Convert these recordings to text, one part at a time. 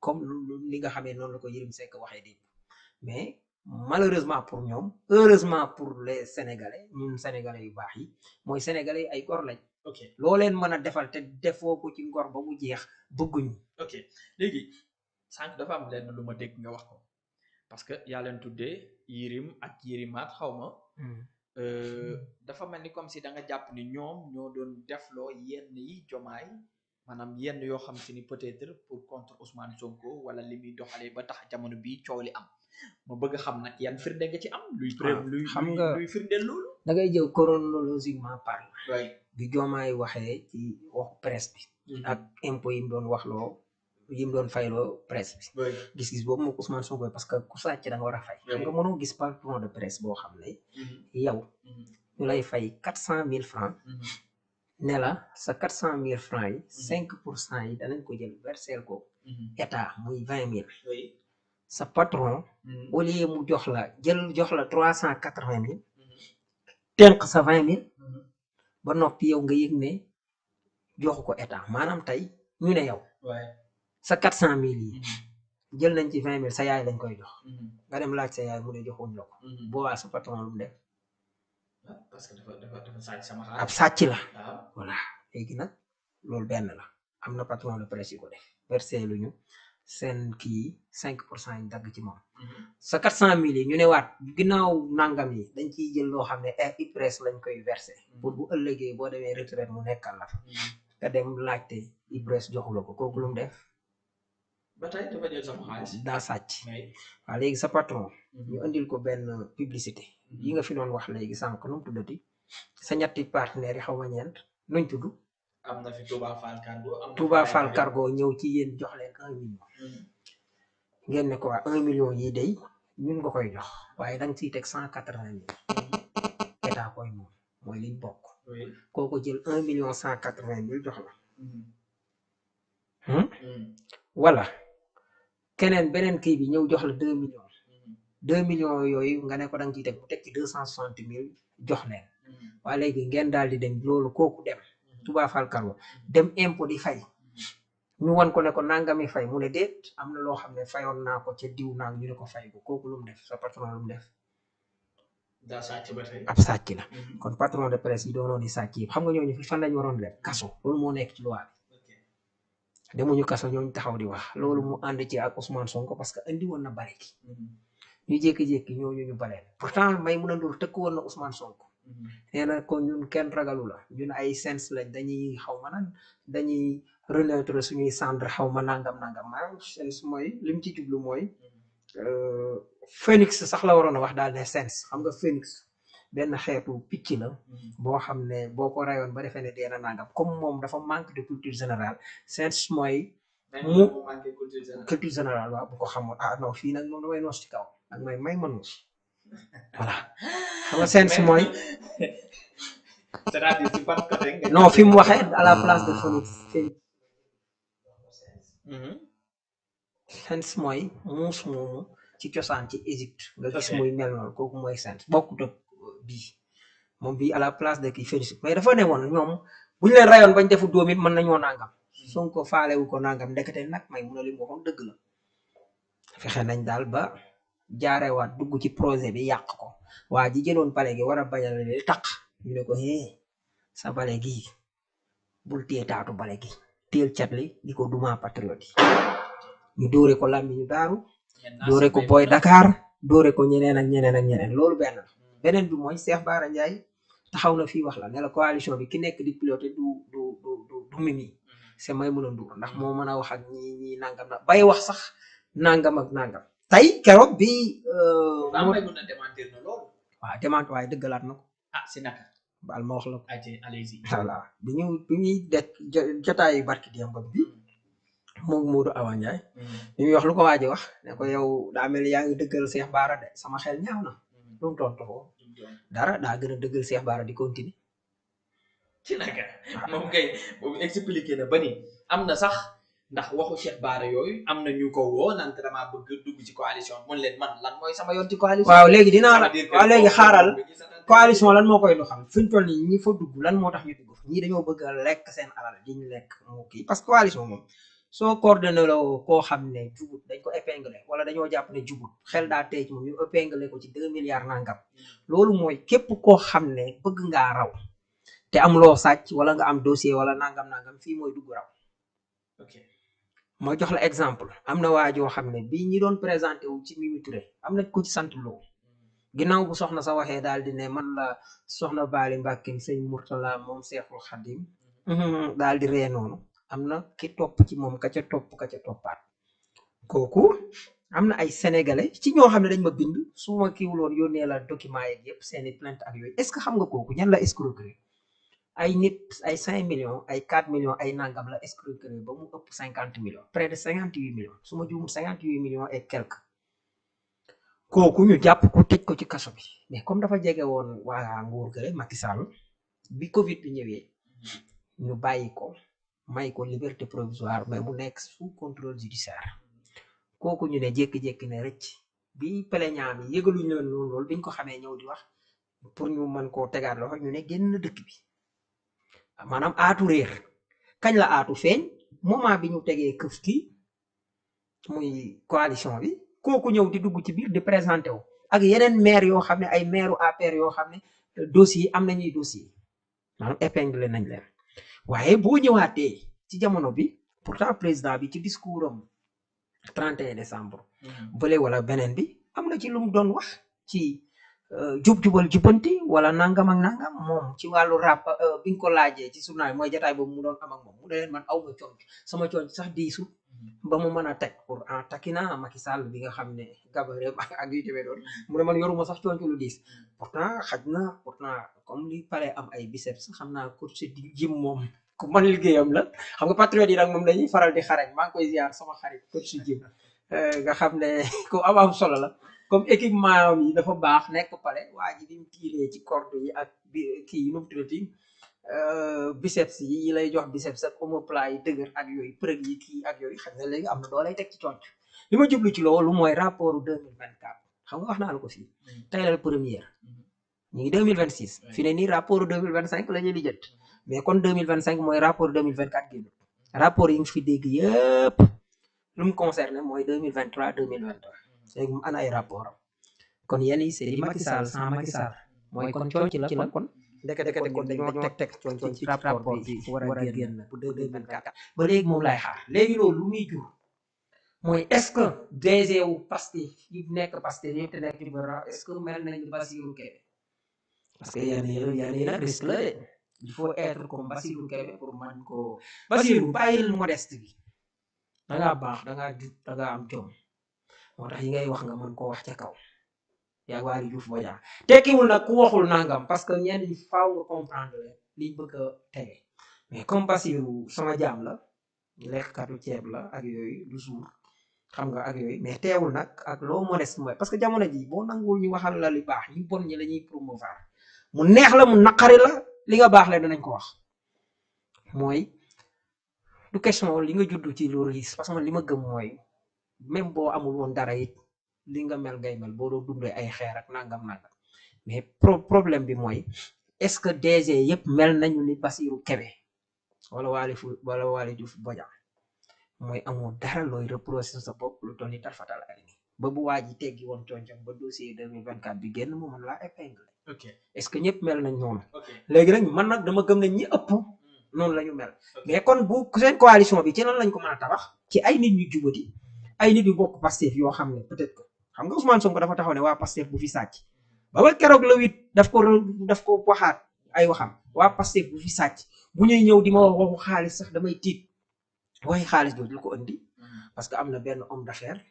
comme li nga xamee noonu la ko Yérim Seck waxee démb mais malheureusement pour ñoom heureusement pour les sénégalais ñun sénégalais yu baax yi mooy sénégalais yi ay gor lañ. ok loo leen mën a defal te defoo ko ci ngor ba mu jeex bëgguñu. ok léegi sànq dafa am lenn lu ma dégg nga wax ko parce que yaa leen tuddee Yérim ak Yérimaat xaw ma. dafa mel ni comme si da nga jàpp ni ñoom ñoo doon defloo yenn yi Jomaay maanaam yenn yoo xam si ni peut-être pour contre Ousmane Sonko wala li muy doxalee ba tax jamono bii coow li am ma bëgg xam nag yan firnde nga ci am. luy preuve luy firndeel loolu. da ngay jël chronologiquement parle. oui bi Jomaay waxee ci waxu presse bi. ak impôt yi mu doon waxloo yi mu doon fayloo presse bi. gis-gis boobu moom Ousmane Sonko parce que ku sàcc da nga war a fay. xam nga mënoo gis patron de presse boo xam ne. yow ñu lay fay 400 000 francs. ne la sa 400 000 francs yi. 5% yi danañ ko jël versel ko. état muy 20 000. sa patron. au lieu mu jox la 380 000. tenq sa 20 000. ba noppi yow nga yëg ne joxu ko état maanaam tey ñu ne yow. sa 400 000 yi. jël nañ ci 20 000 sa yaay lañ koy jox. nga dem laaj sa yaay mu ne joxuñ la ko. boobaa sa patron lu mu def. parce que dafa sàcc sama xaalis. ab sàcc la. voilà léegi nag loolu benn la am na patron de presse yu ko def versé luñu seen kii 5% yi dagg ci moom. sa 400 000 yi ñu ne waat ginnaaw nangam yi dañ ciy jël loo xam ne IPRES lañ koy versé. pour bu ëllëgee boo demee retraite mu nekkal la fa. nga dem laajte IPRES joxu la ko kooku lu mu def. ba tey dafa jël sama xaalis. daa sàcc. waaw léegi sa patron. ñu andil ko benn publicité. yi nga fi doon wax léegi sànq nu mu tuddati sa ñetti partenaires yi xaw ma ñeent nuñ tudd. am na fi Touba Fall Cargo. Touba Fall Cargo ñëw ci yéen jox leen 1 million. ngeen ne ko waa 1 million yi day ñun nga koy jox waaye da nga ciy teg 180 000. état koy moom mooy liñ bokk. kooku jël 1 million 180 000 jox la. wala keneen beneen kii bi ñëw jox la 2 millions. 2 millions yooyu nga ne ko da nga ciy teg mu teg ci 260 000 jox leen. waaye léegi ngeen daal di dem loolu kooku dem. Touba Fall Cargo dem impôt di fay. ñu wan ko ne ko nangami fay mu ne déet am na loo xam ne fayoon naa ko ca diw naag ñu ne ko fay ko kooku lu mu def sa patron lu mu def. daa sàcc ba tey. ab sàcc la. kon patron de presse yi doonoon di sàcc yëpp xam nga ñooñu fi fan lañ waroon def kaso loolu moo nekk ci loi bi. demuñu kaso ñooñu taxaw di wax loolu mu ànd ci ak Ousmane Sonko parce que andi woon na bale gi. ñu jékki-jékki ñooñu ñu baleen pourtant may mun a ndur tëkk woon na Ousmane Sonko. nee na ko ñun kenn ragalu la ñun ay sens lañ dañuy xaw ma nan dañuy renaître suñuy cendre xaw ma nangam maanaam sens mooy li mu ci jublu mooy phénix sax la waroon a wax daal ne sens xam nga phénix benn xeetu picc la boo xam ne boo ko rayoon ba defee ne dee na nangam comme moom dafa manque de culture générale sens mooy mu culture générale waaw bu ko xamoon non fii nag moom damay noos ci kaw ak may ma noos voilà xam nga sens mooy non fi mu waxee à la place de phénix sens mooy muus moomu ci cosaan ci Égypte nga gis muy mel noonu kooku mooy sens bokkut ak bii moom bii à la place de kii phénix mais dafa ne woon ñoom bu ñu leen rayoon bañ defu dóom it mën nañoo nangam Sonko faalewu ko nangam ndekete nag may mun a li mu waxoon dëgg la fexe nañ daal ba jaarewaat dugg ci projet bi yàq ko waa ji jëloon bale gi war a bañal li taq ñu ne ko sa bale gi bul téye taatu bale gi téel cat li di ko duma patriote yi ñu dóore ko lambi ñu daaru dóore ko Boy Dakar dóore ko ñeneen ak ñeneen loolu beneen bi mooy Cheikh Bara Ndiaye taxaw na fii wax la ne la coalition bi ki nekk di piloté du Mimi c'est Maïmouna Ndour ndax moo mën a wax ak ñi nangam na bay wax sax nangam ak nangam tey keroog bi moo mën a démentir na loolu waaw démentir waaye dëggalaat na ko si naka baal ma wax la ko allez-y voilà bi ñuy def jotaayu barki démb bi moom Modou Awa Ndiaye bi muy wax lu ko waaji wax ne ko yow daa mel yaa ngi dëggal Cheikh Bara de sama xel ñaaw na lu mu tontu ko dara daa gën a dëggal Cheikh Bara di continuer ci naka moom kay boobu expliqué na ba ni am na sax ndax waxu Cheikh Bara yooyu am na ñu ko woo naan damaa bëgg dugg ci coalition mun leen man lan mooy sama yoon ci coalition waaw léegi léegi xaaral coalition lan moo koy doxal fi ñu toll nii ñi fa dugg lan moo tax ñu dugg ñii dañoo bëgg a lekk seen alal di ñu lekk moo kii parce que coalition moom soo coordonné loo koo xam ne jubut dañ ko épinglé wala dañoo jàpp ne jubut xel daa tey ci moom ñu épinglé ko ci 2 milliards nangam loolu mooy képp koo xam ne bëgg ngaa raw te am loo sàcc wala nga am dossier wala nangam fii mooy dugg raw. ok moo jox la exemple am na waa joo xam ne bii ñi doon présenté wu ci Mimi Touré am na ku ci sant Lo ginnaaw bu soxna sa waxee daal di ne man la soxna Baali Mbàkke sëñ Murtala moom Seexul Xadim daal di ree noonu am na ki topp ci moom ka ca toppaat kooku am na ay sénégalais ci ñoo xam ne dañ ma bind su ma kiiwuloon yónnee la document yeeg yëpp seeni plainte ak yooyu est-ce que xam nga kooku ñan la escroquerie ay nit ay 5 millions ay 4 millions ay nangam la escroquerie ba mu ëpp 50 millions près de 58 millions su ma juumul 58 millions et quelque kooku ñu jàpp ko tëj ko ci kaso bi mais comme dafa jege woon waa nguur gële Macky Sall bi Covid bi ñëwee ñu bàyyi ko may ko liberté provisoire mais mu nekk sous contrôle judiciaire kooku ñu ne jékki-jékki ne rëcc bi plaignant bi yëgaluñu leen noonu loolu biñ ko xamee ñëw di wax pour ñu mën koo tegaat loxo ñu ne génn dëkk bi maanaam aatu réer kañ la aatu feeñ moment bi ñu tegee këf ki muy coalition bi kooku ñëw di dugg ci biir di présenté wu ak yeneen maire yoo xam ne ay maire APR yoo xam ne dossier am nañuy dossier maanaam épinglé nañ leen waaye boo ñëwaatee ci jamono bi pourtant président bi ci discours am 31 décembre bële wala beneen bi am na ci lu mu doon wax ci jub-jubal jubanti wala nangam ak nangam moom ci wàllu rap bi nga ko laajee ci journal mooy jataay boobu mu doon am ak moom mu ne leen man aw ma conc sama conc sax diisu ba mu mën a teg pour en takina Macky Sall bi nga xam ne gabareem ak yu demee doon mu ne man yoruma sax conc lu diis pourtant xaj na pourtant comme li pare am ay biceps xam naa coach di jim moom ku man liggéeyam la xam nga patriote yi nag moom dañuy faral di xarañ maa ngi koy ziar sama xarit coach jim nga xam ne ku am solo la comme équipement yi dafa baax nekk pare waa ji bi mu tiiree ci corde yi ak kii yi nu mu tuddati biceps yi lay jox biceps ak omoplate yi dëgër ak yooyu prëg yi kii ak yooyu xam ne léegi am na doo lay teg ci conc li ma jublu ci loolu mooy rapport 2024 xam nga wax naa la ko fii tey la première ñu ngi 2026 fi ne nii rapport 2025 la ñuy lijjat mais kon 2025 mooy rapport 2024 génn rapport yi nga fi dégg yëpp lu mu concerné mooy 2023 2023 léegi mu ana ay rapport am kon yenn yi c'est di Macky Sall sans Macky Sall mooy kon conc la kon ndekete kon dañoo teg conc ci rapport bi war a génn bu 2024 ba léegi moom lay xaar léegi loolu lu muy jur mooy est-ce que DG wu Pastef yi nekk Pastef yëpp te nekk ci bara est-ce que mel nañ Bassirou Kébé parce que yenn yi nag risque la de il faut être comme Bassirou Kébé pour man ko Bassirou bàyyil modeste bi dangaa baax dangaa jub dangaa am jom moo tax yi ngay wax nga mën koo wax ca kaw yaa Waly Diouf Bodiang tekkiwul nag ku waxul nangam parce que ñenn ñi faaw nga comprendre leen liñ bëgg a tege mais comme Bassirou sama jaam la lekkatu ceeb la ak yooyu du suur xam nga ak yooyu mais teewul nag ak loo modeste mooy parce que jamono ji boo nangul ñu waxal la li baax ñu bon ñi la ñuy promouvoir mu neex la mu naqari la li nga baax la danañ ko wax mooy du question li nga judd ci lu riis parce que man li ma gëm mooy même boo amul woon dara it li nga mel ngay mel boo doon dundee ay xeer ak nangam mais problème bi mooy est-ce que DG yëpp mel nañu ni Bassirou Kébé wala Waly Diouf Bodiang mooy amoo dara looy reprocher sa bopp lu toll ni tarfatal ay ni ba bu waa ji teggi woon concam ba dossier 2024 bi génn mu mën laa épingle est-ce que ñëpp mel nañ noonu léegi nag man nag dama gëm ne ñi ëpp noonu la ñu mel mais kon bu seen coalition bi ci lan lañ ko mën a tabax ci ay nit ñu jubati ay nit yu bokk Pastef yoo xam ne peut-être que xam nga Ousmane Sonko dafa taxaw ne waa Pastef bu fi sàcc ba keroog le 8 daf ko waxaat ay waxam waa Pastef bu fi sàcc bu ñuy ñëw di ma wax waxu xaalis sax damay tiit waxi xaalis jooju lu ko indi parce que am na benn homme d'affaires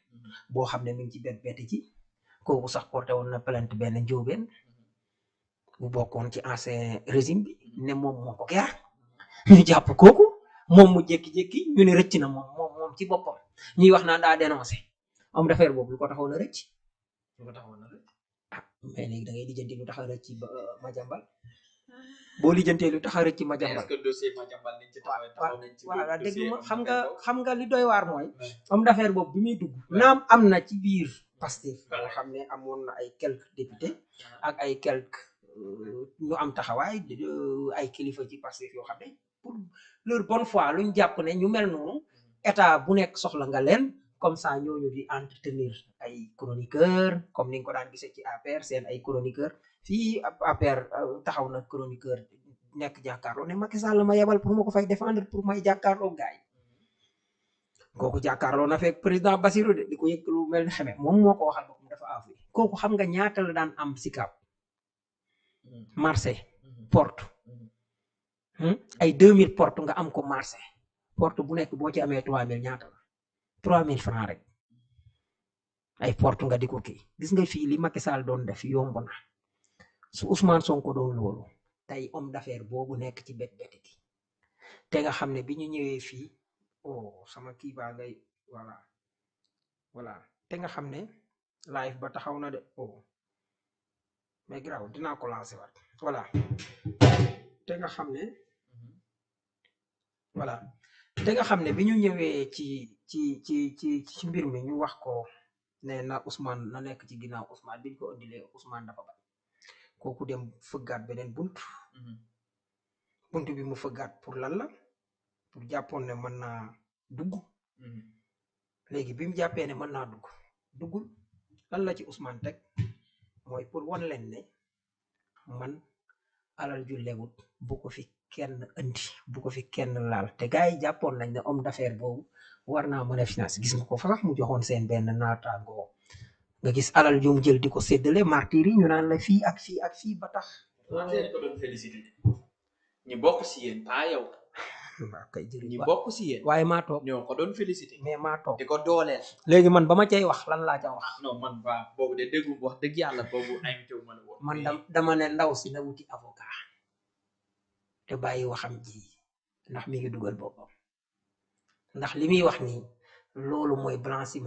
boo xam ne mi ngi ci bett ci kooku sax porté woon na plainte benn njóobeen bu bokkoon ci ancien régime bi ne moom moo ko ger ñu jàpp kooku moom mu jékki-jékki ñu ne rëcc na moom ci boppam ñuy wax naan daa dénoncé homme d'affaires boobu lu ko taxoon a rëcc ah mais léegi da ngay lijjanti lu tax a rëcc ba Madiambal boo lijjantee lu tax a rëcc Madiambal waaw dégg ma xam nga li doy waar mooy homme d'affaires boobu bi muy dugg naam am na ci biir Pastef boo xam ne amoon na ay quelques députés ak ay quelques ñu am taxawaay ay kilifa ci Pastef yoo xam ne pour leur bonne foi luñ jàpp ne ñu mel noonu état bu nekk soxla nga leen comme ça ñooñu di entretenir ay chroniqueur comme ni nga ko daan gisee ci APR seen ay chroniqueur fii APR taxaw na chroniqueur nekk jàkkaarloo ne Macky Sall ma yebal pour ma ko fay défendre pour may jàkkaarloo gaay kooku jàkkaarloo na fekk président Bassirou de di ko yëg lu mel ni xeme moom moo ko waxal boppam dafa afu kooku xam nga ñaata la daan am Sicap marché porte ay 2000 porte nga am ko marché porte bu nekk boo ci amee 3000 ñaata la 3000 francs rek ay porte nga di ko kii gis nga fii li Macky Sall doon def yomb na su Ousmane Sonko doon loolu tey homme d'affaires boobu nekk ci bet beti gi te nga xam ne bi ñu ñëwee fii oh sama kii baa ngay voilà te nga xam ne live ba taxaw na de oh mais graw dinaa ko lancer waat voilà te nga xam ne voilà te nga xam ne bi ñu ñëwee ci mbir mi ñu wax ko ne na Ousmane na nekk ci ginnaaw Ousmane biñ ko indilee Ousmane dafa bañ kooku dem fëggaat beneen bunt bi mu fëggaat pour lan la pour jàppoon ne mën naa dugg léegi bi mu jàppee ne mën naa duggul lan la ci Ousmane teg mooy pour wan leen ne man alal ju lewut bu ko fi kenn andi bu ko fi kenn laal te gars yi jàppoon nañ ne homme d'affaires boobu war naa mën a finance gis nga ko fa sax mu joxoon seen benn naataangoo nga gis alal ju mu jël di ko séddale martyr yi ñu naan la fii ak fii ak fii ba tax ko doon félicité ñi bokk si yéen pas yow waaw kay jërëjëf ñi bokk si yéen waaye maa toog ñoo ko doon félicité mais maa toog di ko dooleel léegi man ba ma cay wax lan laa ca wax non man waa boobu de déggu wax dëgg yàlla boobu invité wu ma la woon man dama ne ndaw si na wuti avocat te bàyyi waxam ji ndax mi ngi dugal boppam ndax li muy wax nii loolu mooy blanchiment